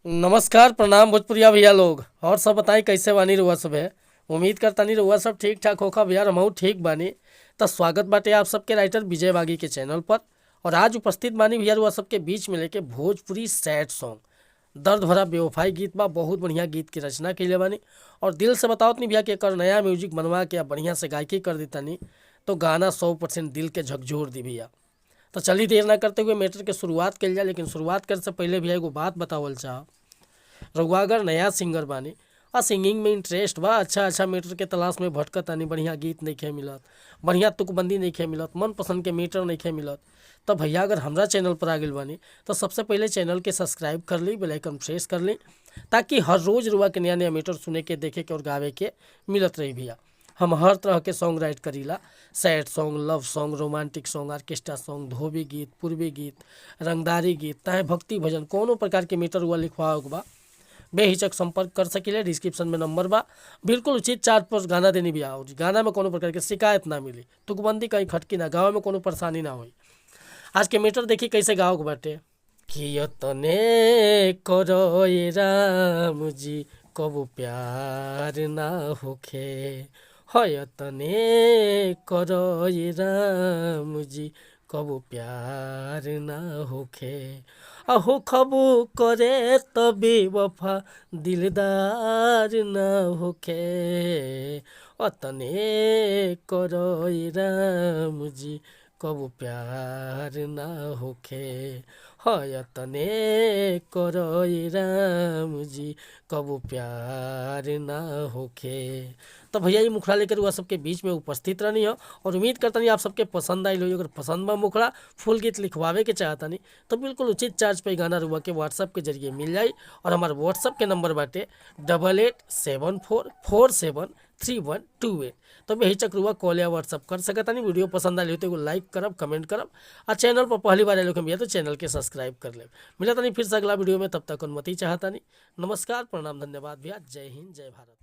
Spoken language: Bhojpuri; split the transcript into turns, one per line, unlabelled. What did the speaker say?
नमस्कार, प्रणाम भोजपुरिया भैया लोग। और सब बताई, कैसे बानी रउआ सब है? उम्मीद करतानी रउआ सब ठीक ठाक होखा भैया, हमहू ठीक बानी। त स्वागत बाटे आप सबके राइटर विजय बागी के चैनल पर। और आज उपस्थित बानी भैया रउआ सबके बीच में लेके भोजपुरी सैड सॉन्ग, दर्द भरा बेवफाई गीत बा। बहुत बढ़िया गीत की रचना कइले बानी और दिल से बताओ तनी भैया कि एकर नया म्यूजिक बनवा के बढ़िया से गायकी कर देतानी तो गाना 100% दिल के झकझोर दी भैया। तो चलिए, देर ना करते हुए मैटर के शुरुआत कइल जाए। लेकिन शुरुआत करे से पहले भैया एगो बात बतावल चाह। रउआ अगर नया सिंगर बानी आ सिंगिंग में इंटरेस्ट बा, अच्छा अच्छा मैटर के तलाश में भटकतानी, बढ़िया गीत नइखे मिलत, बढ़िया तुकबंदी नइखे मिलत, मनपसंद के मीटर नइखे मिलत, तो भैया अगर हमरा चैनल पर आ गइल बानी तो सबसे पहले चैनल के सब्सक्राइब कर ली, बेल आइकन प्रेस कर ली, ताकि हर रोज़ रुआ के नया नया मीटर सुने के, देखे के और गावे के मिलत रही। भैया, हम हर तरह के सॉन्ग राइट करीला: sad song, love song, romantic song, orchestra song, धोबी गीत, पूर्वी गीत, रंगदारी गीत, चाहे भक्ति भजन। कोनो प्रकार के मीटर हुआ लिखवावे के बा, बेहिचक संपर्क कर सकीले। डिस्क्रिप्शन में नंबर बा। बिल्कुल उचित चार्ज पर गाना देनी भैया और गाना में कोनो प्रकार के शिकायत ना मिली, तुकबंदी कहीं खटकी ना, गाँव में कोनो परेशानी ना होई। आज के मीटर देखी कैसे गाँव के बाटे कि तने करो राम जी कबू प्यार ना होखे, हय तने करो राम जी कबू प्यार ना होखे, अहो खबू करे त बेवफा दिलदार ना होखे, अतने करो राम जी कबू प्यार ना होखे, हय तने करो राम जी कबू प्यार ना होखे। तो भैया, ये मुखड़ा लेकर हुआ सबके बीच में उपस्थित रहनी हो और उम्मीद करता आप सबके पसंद आई हो। अगर पसंद बा, मुखड़ा फुल गीत लिखवावे के चाहतानी तो बिल्कुल उचित चार्ज पे गाना रुआ के व्हाट्सअप के जरिए मिल जाई। और हमारे व्हाट्सअप के नंबर बाटे 8874473128। तो बेहिचक रुआ कॉल या व्हाट्सअप कर सकतानी। वीडियो पसंद आई हो तो एगो लाइक करब, कमेंट करब आ चैनल पर पहली बार आए भैया तो चैनल के सब्सक्राइब कर लेब। मिलतानी फिर से अगला वीडियो में, तब तक अनुमति चाहतानी। नमस्कार, प्रणाम, धन्यवाद भैया। जय हिंद, जय भारत।